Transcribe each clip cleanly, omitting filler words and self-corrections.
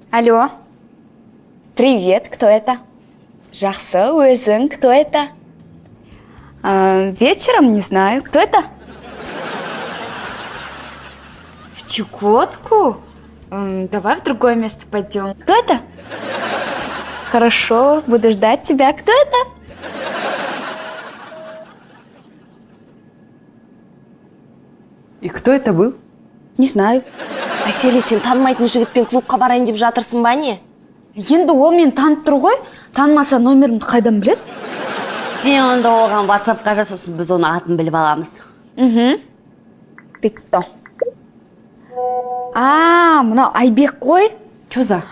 Алло. Привет, кто это? Жақсы, өзің, кто это? А, вечером не знаю, кто это? В Чукотку? Давай в другое место пойдем. Кто это? Хорошо, буду ждать тебя. Кто это? И кто это был? Не знаю. Әселя, сен танымайтын жігітпен клубқа барайын деп жатырсың ба, не? Енді ол мені танып тұр ғой. Танымаса, номерімді қайдан біледі? Сен онда оған ватсапқа жаз, сосын біз оның атын біліп аламыз. Мхм. Бекто. А, мынау Айбек қой. Че за?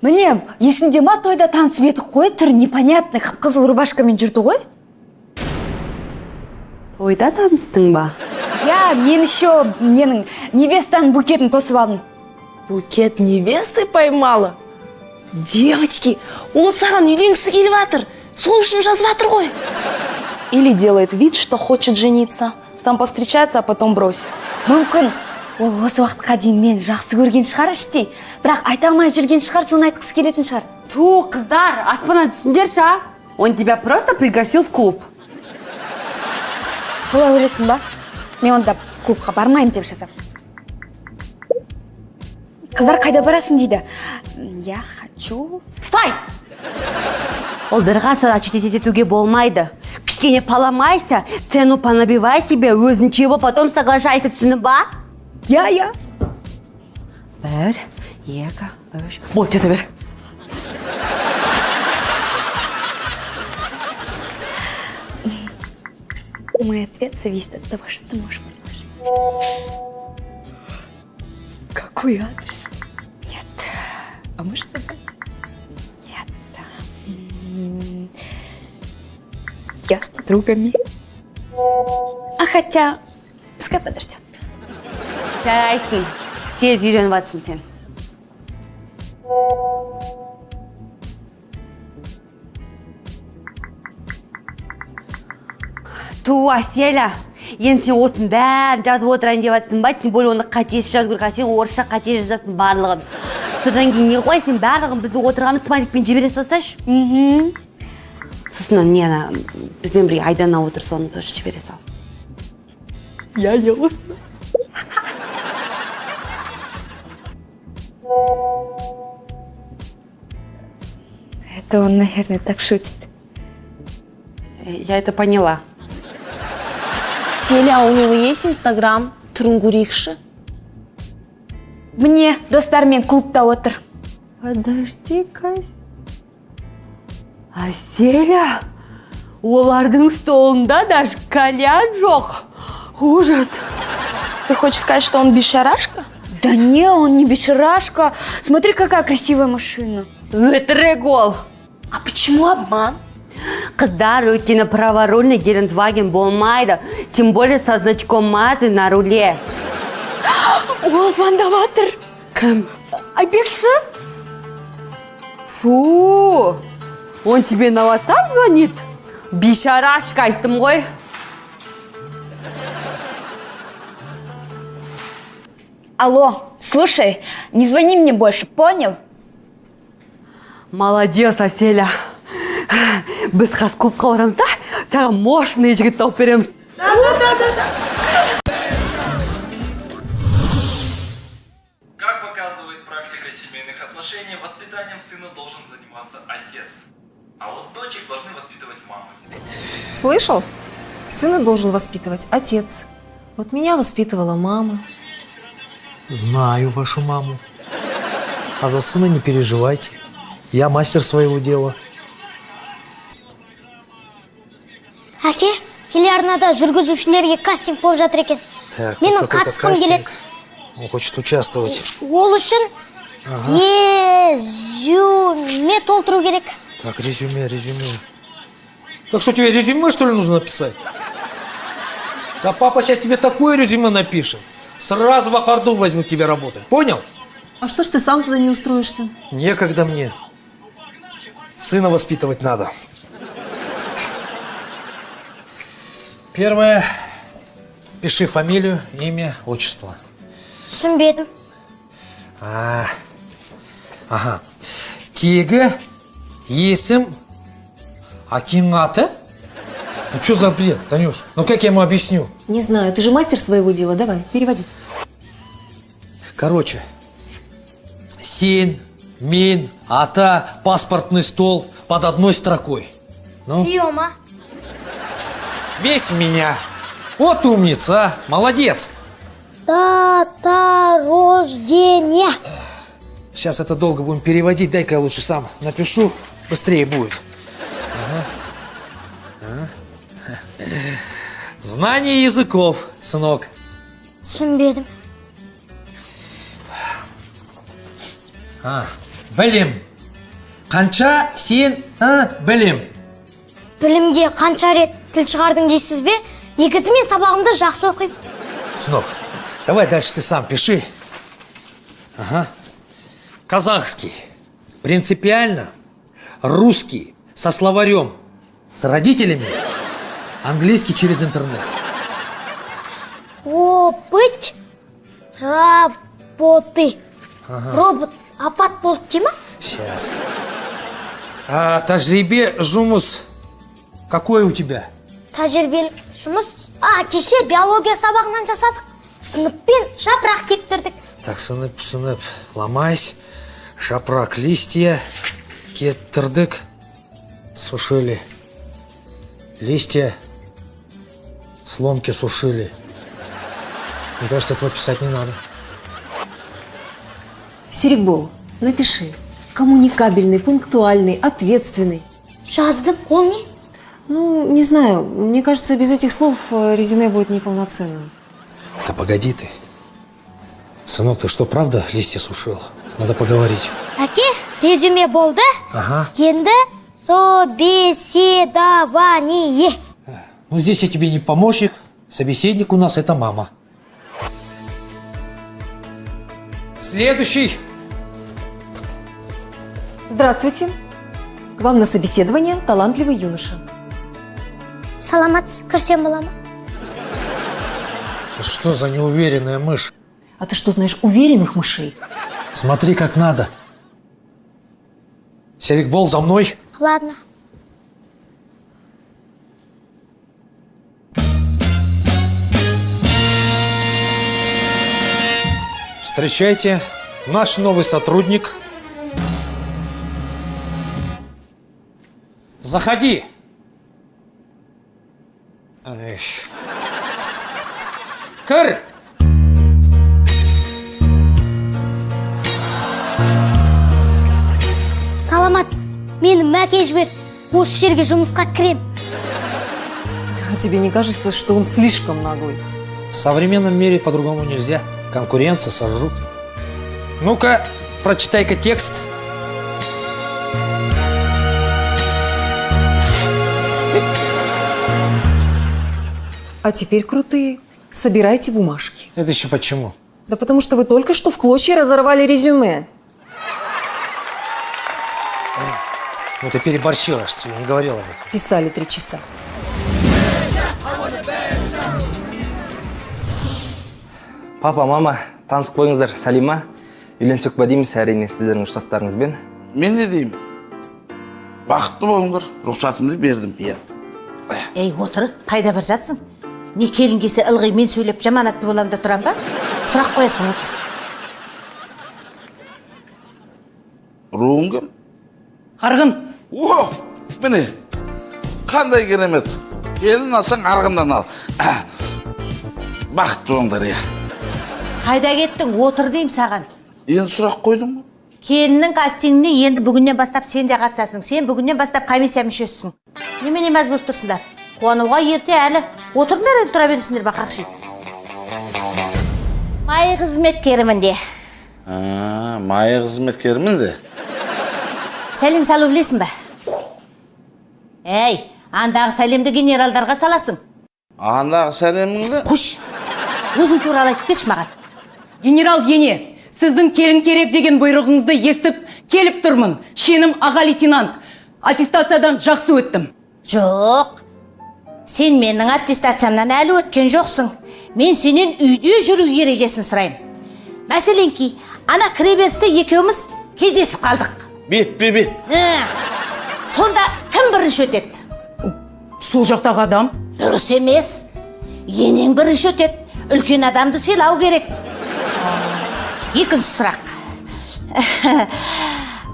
Міне, есіңде ма, тойда танысып едік қой, түрі непонятный, қып-қызыл рубашкамен жүрді ғой. Тойда таныстың ба? Я, мен еще ненің невестаның букетін тосып алдым. Букет невесты поймала? Девочки, ол саған үйленгісі келіп жатыр. Сол үшін жазып жатыр ғой. Или делает вид, что хочет жениться. Сам повстречается, а потом бросит. Мүмкін, ол осы уақытқа дейін мені жақсы көрген шығар іштей. Бірақ айта алмай жүрген шығар, соны айтқысы келетін шығар. Ту, қыздар, аспаннан түсіңдерші, а? Он тебя просто пригласил в клуб. Солай ойлайсың ба? Мен онда клубқа бармаймын деп жазамын. Қыздар, қайда барасың дейді. Я хочу. Стой! Олдарға садачить етуге болмайды. Кішкене поломайся, цену понабивай себе, өзінше бол, потом соглашайся, түсіндің ба? Я, я. Бір, екі, үш. Болды, жаза бер. Мой ответ зависит от того, что ты можешь предложить. Какой адрес? Нет. А можешь забрать? Нет. Я с подругами. А хотя, пускай подождет. Жарайсың. Тез үйреніп жатсың сен. Ту, Әселя, енді сен осының бәрін жазып отырайын деп жатсың ба? Тем более оны қатесіз жазу керек, а сен орысша қате жазасың барлығын. Содан кейін не қой, сен барлығын біздің отырғанымыз смайликпен жібере салсайшы. Мхм. Сосын не ана бізбен бірге Айдана отыр, соны тоже жібере сал. Я, я осыны. Это он, наверное, так шутит. Я это поняла. Селя, у него есть Инстаграм? Түрін көрейікші. Міне, достарымен клубта отыр. Подожди-ка. Әселя, олардың столында даже кальян жоқ. Ужас. Ты хочешь сказать, что он бишарашка? Да не, он не бишарашка. Смотри, какая красивая машина. Өтірік ол. А почему обман? Қыздар, өйткені праворульный Гелендваген болмайды. Тем более со значком Мазды на руле. Ол звондап жатыр. Кім? Айбекші? Фу, он тебе на WhatsApp звонит? Бишарашка айттым ғой. Алло, слушай, не звони мне больше, понял? Молодец, Әселя. Біз қазір клубқа барамыз да, саған мощный жігіт тауып береміз. Да. Как показывает практика семейных отношений, воспитанием сына должен заниматься отец. А вот дочек должны воспитывать мамы. Слышал? Сына должен воспитывать отец. Вот меня воспитывала мама. Знаю вашу маму. А за сына не переживайте. Я мастер своего дела. Әке, Телеарнада жүргізушілерге кастинг болып жатыр екен. Так, Менің қатысқым келеді. Он хочет участвовать. Ол үшін резюме толтыру керек. Так, резюме, резюме. Так что, тебе резюме, что ли, нужно написать? Да папа сейчас тебе такое резюме напишет. Сразу в Акорду возьмут тебя работать. Понял? А что ж ты сам туда не устроишься? Некогда мне. Сына воспитывать надо. Первое. Пиши фамилию, имя, отчество. Түсінбедім. Ага. Тегі, есім, әкеңнің аты? Ну что за бред, Танюш? Ну как я ему объясню? Не знаю, ты же мастер своего дела. Давай, переводи. Короче, сен, мен, ата, паспортный стол под одной строкой. Ну? Приема. Весь в меня. Вот умница, а? Молодец. Дата рождения. Сейчас это долго будем переводить. Дай-ка я лучше сам напишу. Быстрее будет. Ага. Ага. Знание языков, сынок. Түсінбедім. Білім. Қанша сен білім? Білімге қанша рет тіл шығардың дейсіз бе? Негізі мен сабағымды жақсы оқимын. Сынок, давай дальше ты сам пиши. Ага. Казахский. Принципиально. Русский со словарем. С родителями. Английский через интернет. Опыт работы. Ага. Робот апат болды дей ма? Сейчас. А тәжірибе жұмыс какой у тебя? Тәжірибелік жұмыс? Кеше биология сабағынан жасадық. Сыныппен жапырақ кептірдік. Так, сынып, сынып, ломайся. Жапырақ, листья, кептірдік, сушили. Листья, сломки сушили. Мне кажется, этого писать не надо. Серикбол, напиши. Коммуникабельный, пунктуальный, ответственный. Жаздым, ол не? Ну, не знаю. Мне кажется, без этих слов резюме будет неполноценным. Да погоди ты. Сынок, ты что, правда листья сушил? Надо поговорить. Әке, резюме болды. Ага. Енді собеседование. Ну, здесь я тебе не помощник. Собеседник у нас это мама. Следующий. Здравствуйте. К вам на собеседование талантливый юноша. Саламатсыз, кірсем бола ма? Что за неуверенная мышь? А ты что, знаешь уверенных мышей? Смотри, как надо. Серикбол, за мной. Ладно. Встречайте, наш новый сотрудник. Заходи. Эх. Кір! Саламатсыз. Мені Мәке жіберді. Осы жерге жұмысқа кірем. А тебе не кажется, что он слишком наглый? В современном мире по-другому нельзя. Конкуренция, сожрут. Ну-ка, прочитай-ка текст. А теперь, крутые, собирайте бумажки. Это еще почему? Да потому что вы только что в клочья разорвали резюме. Ну ты переборщила, что я не говорила об этом. Писали 3 часа. Папа, мама, танысып қойыңыздар. Салима, үйленсек па дейміз, әрине сіздердің рұқсаттарыңызбен. Мен не деймін? Бақытты болыңдар, рұқсатымды бердім. Иә. Ей, отыр, қайда бара жатсың? Не келін келсе ылғи мен сөйлеп жаман атты болам да тұрам ба? Сұрақ қоясың, отыр. Руың кім? Арғын. О, міне, қандай керемет. Келін алсаң арғыннан ал. Бақытты болыңдар, иә. Қайда кеттің? Отыр деймін саған. Енді сұрақ қойдың ба? Келіннің кастингіне енді бүгіннен бастап сен де қатысасың. Сен бүгіннен бастап комиссия мүшесісің. Немене мәз болып тұрсыңдар? Қуануға ерте әлі. Отырыңдар енді, тұра бересіңдер бақақшы. Май қызметкерімін де. Май қызметкерімін де. Сәлем салу білесің бе? Әй, андағы сәлемді генералдарға саласың. Андағы сәлеміңді? Қош, өзің туралы айтып берші маған. Генерал ене, сіздің келін керек деген бұйрығыңызды естіп келіп тұрмын. Шенім аға лейтенант. Аттестациядан жақсы өттім. Жоқ, сен менің аттестациямнан әлі өткен жоқсың. Мен сенен үйде жүру ережесін сұраймын. Мәселенки, ана кіреберісте екеуміз кездесіп қалдық. Бетпе-бет. Сонда кім бірінші өтеді? Сол жақтағы адам. Дұрыс емес. Енең бірінші өтеді. Үлкен адамды сыйлау керек. Екінші сұрақ.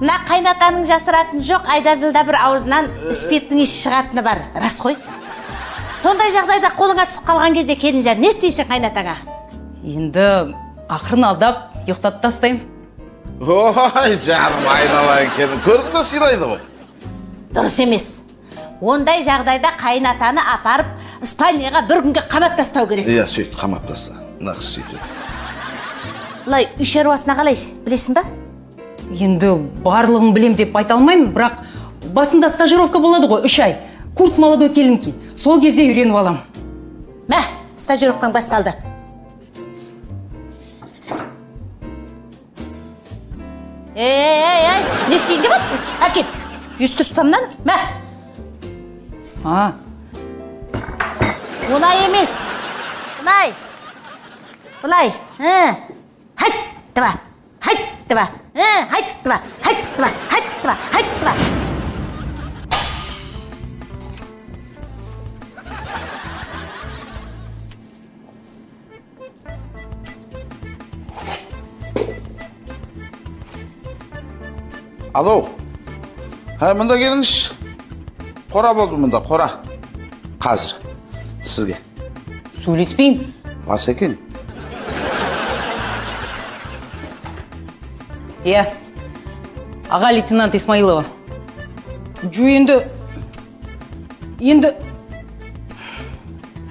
Мына қайнатаның жасыратын жоқ, айда жылда бір аузынан спирттің иісі шығатыны бар. Рас қой. Сондай жағдайда қолыңа түсіп қалған кезде келінжан не істейсің қайнатаңа? Енді ақырын алдап, ұйықтатып тастаймын. Ой, жарым айналайын келін. Көрдің бе, сыйлайды ғой. Дұрыс емес. Ондай жағдайда қайнатаны апарып, спальняға бір күнге қамап тастау керек. Иә, сөйт, қамап таста. Мына қыз сөйтеді. Былай үй шаруасына қалай, білесің ба? Енді барлығын білем деп айта алмаймын, бірақ басында стажировка болады ғой, 3 ай. Курс молодой келінки. Сол кезде үйреніп алам. Мә, стажировкаң басталды. Ей, ей, ей, не істейін деп отырсың? Әкел, ес дұрыс па мынаны? Мә. Олай емес. Былай. Былай. Хайт, два. Хайт, два. Хайт, два. Хайт, два. Хайт, два. Хайт, два. Алло. Мында келіңізші. Қора болды мында, қора. Қазір. Сізге. Сөйлеспеймін. Бас екен. Иә. Аға лейтенант Исмаилова. Жу енді...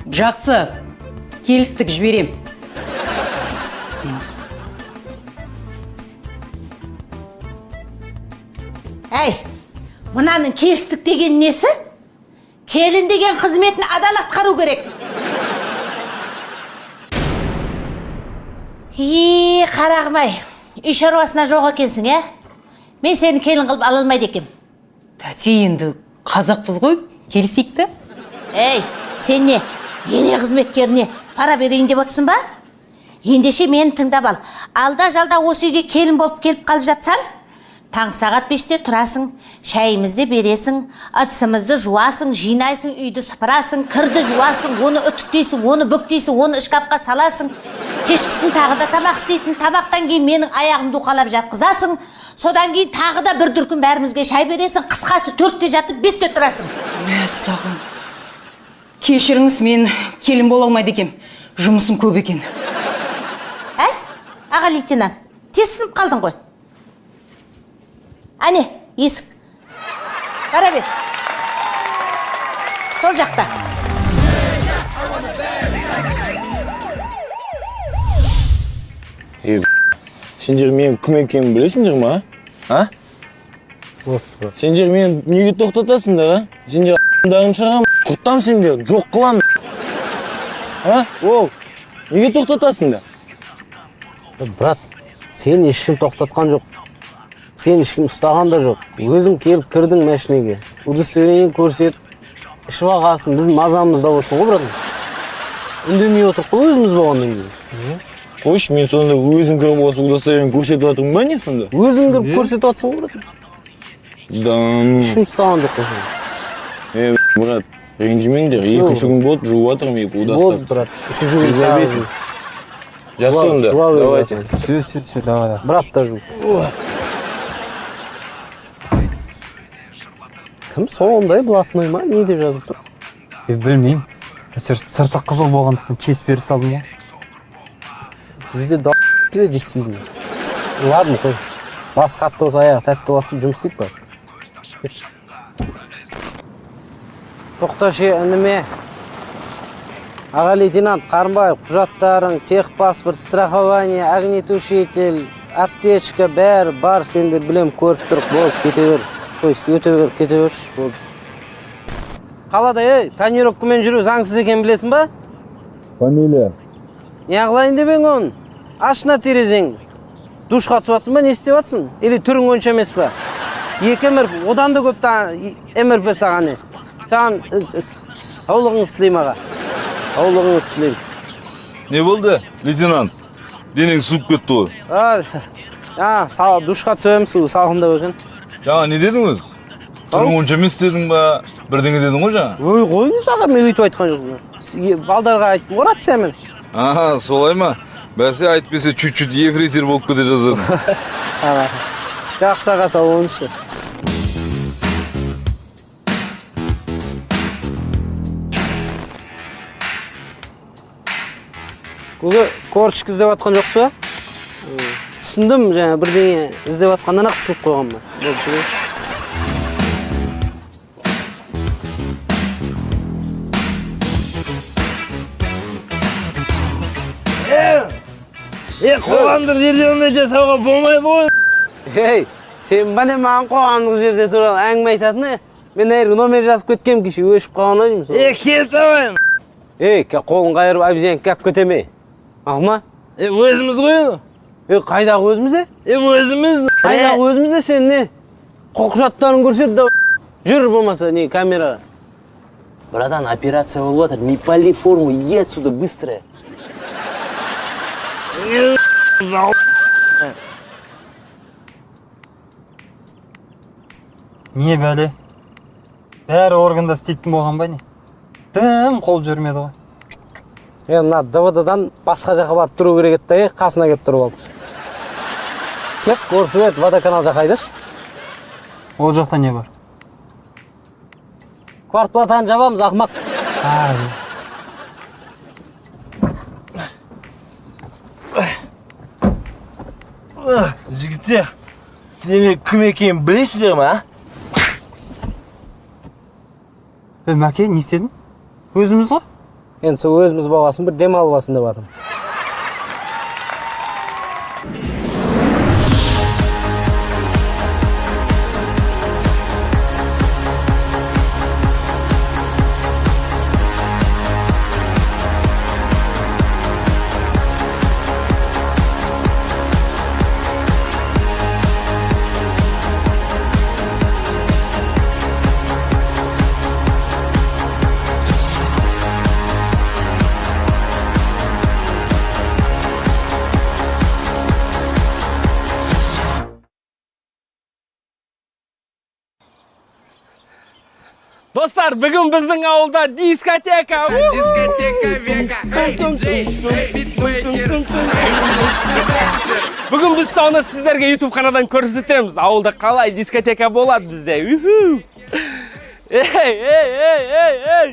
Жақсы. Келістік, жіберем. Еңіз. Әй, мынаның келістік деген несі? Келін деген қызметін адал атқару керек. Е, қарағым-ай, үй шаруасына жоқ екенсің, ә? Мен сені келін қылып ала алмайды екем. Тәте, енді қазақпыз ғой, келісейік те. Әй, сен не, ене қызметкеріне пара берейін деп отырсың ба? Ендеше мені тыңдап ал. Алда-жалда осы үйге келін болып келіп қалып жатсаң, таң сағат 5-те тұрасың, шайымызды бересің, ыдысымызды жуасың, жинайсың, үйді сыпырасың, кірді жуасың, оны үтіктейсің, оны бүктейсің, оны шкафқа саласың. Кешкісін тағы да тамақ істейсің, тамақтан кейін менің аяғымды уқалап жатқызасың, содан кейін тағы да бір дүркін бәрімізге шай бересің, қысқасы 4-те жатып 5-те тұрасың. Мәссаған. Кешіріңіз, мен келін бола алмайды екем. Жұмысым көп екен. Әй, аға лейтенант, тез сынып қалдың ғой. Әне, есік. Бара бер. Сол жақта. Ей, сендер менің кім екенімді білесіңдер ма, а? Сендер мені неге тоқтатасыңдар, а? Сендер а**дарың шығарам, құртам сендер, жоқ қылам. А? Ол, неге тоқтатасыңдар? Брат, сені ешкім тоқтатқан жоқ. Сен ешкім ұстаған да жоқ. Өзің келіп кірдің машинеге. Удостоверение көрсет, ішіп алғансың, біздің мазамызда отырсың ғой, брат. Үндемей отырып қой өзіміз болғаннан кейін. Қойшы, мен сонда өзім кіріп осы удостоверение көрсетіп жатырмын ба не сонда? Өзің кіріп көрсетіп жатсың ғой, брат. Да ну. Ешкім ұстаған жоқ қой сені. Брат, ренжімеңдер. Екінші күн болды, жуып жатырмын екі удостап. Болды, брат. Үшінші күн тағы. Жақсы онда, давайте. Все, все, все, давай. Брат та жу. Кім сондай блатной ма? Не деп жазып тұр? Білмеймін. Әйтеуір сырты қызыл болғандықтан кес бере салдым ғой. Бізде да бізде действительно. Ладно, қой. Бас қатты болса аяғы тәтті болады, жұмыс істейік па? Тоқташы, ініме. Аға лейтенант Қарымбаев, құжаттарың, техпаспорт, страхование, огнетушитель, аптечка, бәрі бар, сенде білем, көріп тұрып, болып, кете бер. То есть өте бер, кете берші, болды. Қалада, ей, тонировкамен жүру заңсыз екенін білесің ба? Фамилия. Не қылайын деп ең оны? Ашына терезең. Душқа түсіп жатсың ба, не істеп жатсың? Или түрің онша емес па? 2 МРП, одан да көп та МРП саған не? Саған саулығыңыз тілеймін, аға. Саулығыңыз тілеймін. Не болды, лейтенант? Денең суып кетті ғой. Душқа түсемін, су салқындау екен. Жаңа не дедің өзі? Түрің онша емес дедің ба? Бірдеңе дедің ғой жаңа? Ой, қойыңыз аға, мен өйтіп айтқан жоқпын. Балдарға айттым ғой, рациямен. Аха, солай ма? Бәсе айтпесе чуть-чуть ефрейтор болып кете жаздадым. Аға, жақсы аға, сау болыңызшы. Көке, корочка іздеп жатқан жоқсыз ба? Түсіндім, жаңа бірдеңе іздеп жатқаннан ақ түсініп қойғанмын. Болды, жүре. Қоғамдық жерде ондай жасауға болмайды ғой. Ей, сен ба не маған қоғамдық жерде туралы әңгіме айтатын, е? Мен әргі номер жазып кеткем кеше, өшіп қалған ғой деймін сол. Кет давай. Ей, қолын қайырып обезьянка алып кете ме? Ақма? Өзіміз ғой енді. Қайдағы өзіміз, е? Өзіміз. Қайдағы өзіміз, е, сен не? Құжаттарын көрсет да жүр болмаса не камераға. Братан, операция болып жатыр, не пали форму, иди отсюда быстро. Не бәле? Бәрі органда істейтін болған ба не? Дым қол жүрмеді ғой. Мына ДВД-дан басқа жаққа барып тұру керек еді да, қасына келіп тұрып алды. Кет, горсовет, водоканал жаққа айдашы. Ол жақта не бар? Квартплатаны жабамыз, ақмақ. Жігіттер, сендер кім екенін білесіздер ме, а? Мәке, не істедің? Өзіміз ғой? Енді сол өзіміз болғасын, бір демалып алсын деп жатырмын. Достар, бүгін біздің ауылда дискотека. Дискотека века. Эй, диджей, битмейкер. Бүгін біз соны сіздерге YouTube қанадан көрсетеміз. Ауылда қалай дискотека болады бізде. Ей, ей, ей, ей, ей.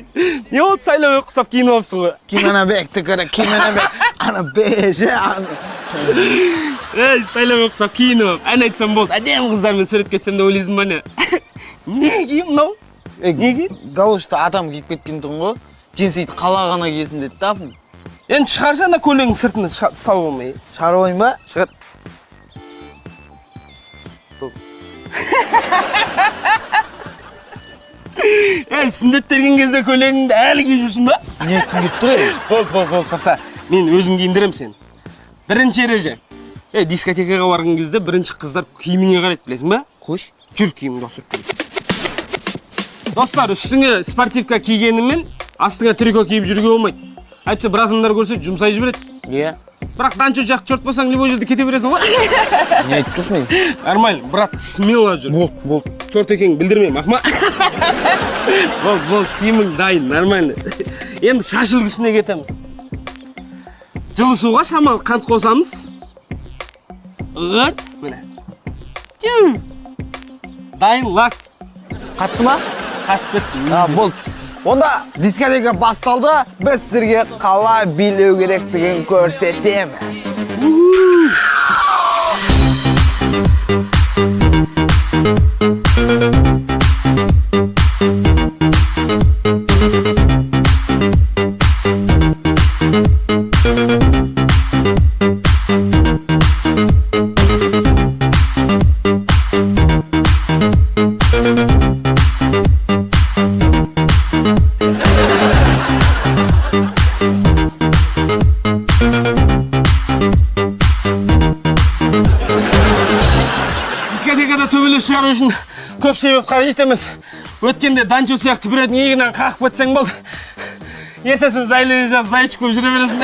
Не болды, сайлау ұқсап киініп алыпсың ғой? Кименебек, түкірі, кименебек. Ана беші, ана. Ей, сайлау ұқсап киініп алып, ән айтсам болды. Әдемі қыздармен суретке түсем деп ойлайсың ба не? Не киім мынау? Не киім? Галошты атам киіп кеткен тұғын ғой. Жеңсейді қалағана киесін деді да. Енді шығарсаң да көйлегің сыртына сау болмай. Шығарып алайын ба? Шығар. Ей, сүндеттелген кезде көйлегіңді әлі киіп жүрсің ба? Не айтқың келіп тұр, ей? Болды, болды, болды, тоқта. Мен өзім киіндірем сені. Бірінші ереже. Ей, дискотекаға барған кезде бірінші қыздар киіміңе қарайды, білесің ба? Қош. Жүр, киіміңді ауыстырып кел. Достар, үстіңе спортивка кигенімен астыңа трико киіп жүруге болмайды. Әйтпесе братандар көрсе жұмсай жібереді. Иә. Бірақ данчо жақ черт болсаң, любой жерде кете бересің ғой. Не айтып тұрсың мен? Нормально, брат, смело жүр. Болды, болды. Черт екенін білдірмеймін, ақма. Болды, болды, киімің дайын, нормально. Енді шаш үлгісіне кетеміз. Жылы суға шамалы қант қосамыз. Ғыт, міне. Дайын лак. Қатты ма? Қатып кетті. Болды. Онда дискотека басталды, біз сіздерге қалай билеу керектігін көрсетеміз. шығару үшін көп себеп қажет емес. Өткенде Данчо сияқты біреудің иығынан қағып кетсең болды. Ертесін заявление жазып, зайчик болып жүре бересің.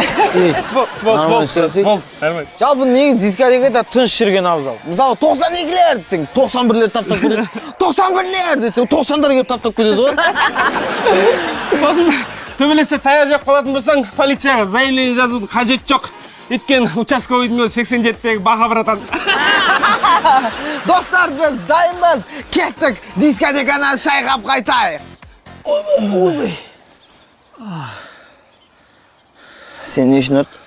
Нормально сөйлесейік. Болды, нормально. Жалпы негізі дискотекада тыныш жүрген абзал. Мысалы 92-лер десең, 91-лер таптап кетеді. 91-лер десең, 90-дар келіп таптап кетеді ғой. Сосын төбелессе таяқ жеп қалатын болсаң, полицияға заявление жазудың қажеті жоқ. Өйткені участковыйдың өзі 87-тегі Баха братан. Достар, біз дайынбыз. Кеттік, дискотеканы шайқап қайтайық. Ойбай. Сен не үшін ұрды?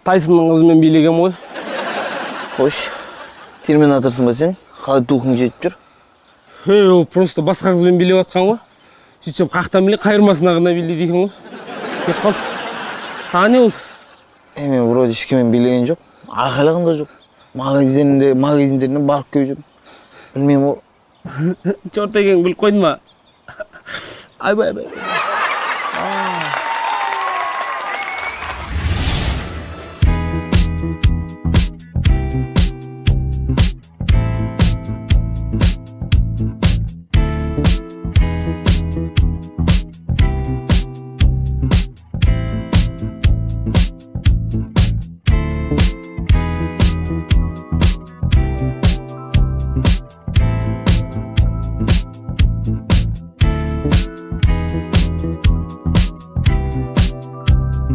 Тайсонның қызымен билегем ғой. Қош, терминаторсың ба сен? Қалай духың жетіп жүр? Ей, ол просто басқа қызбен билеп жатқан ғой. Сөйтсем, қақтан біле, қайырмасына ғана билейді екен ғой. Кеп қалды. Саған не болды? Мен вроде ешкіммен билеген жоқ, айқайлаған да жоқ. Магазиндеріне барып келіп жүрмін. Білмеймін ғой. Черт екенін біліп қойдың ба? Айбай, айбай.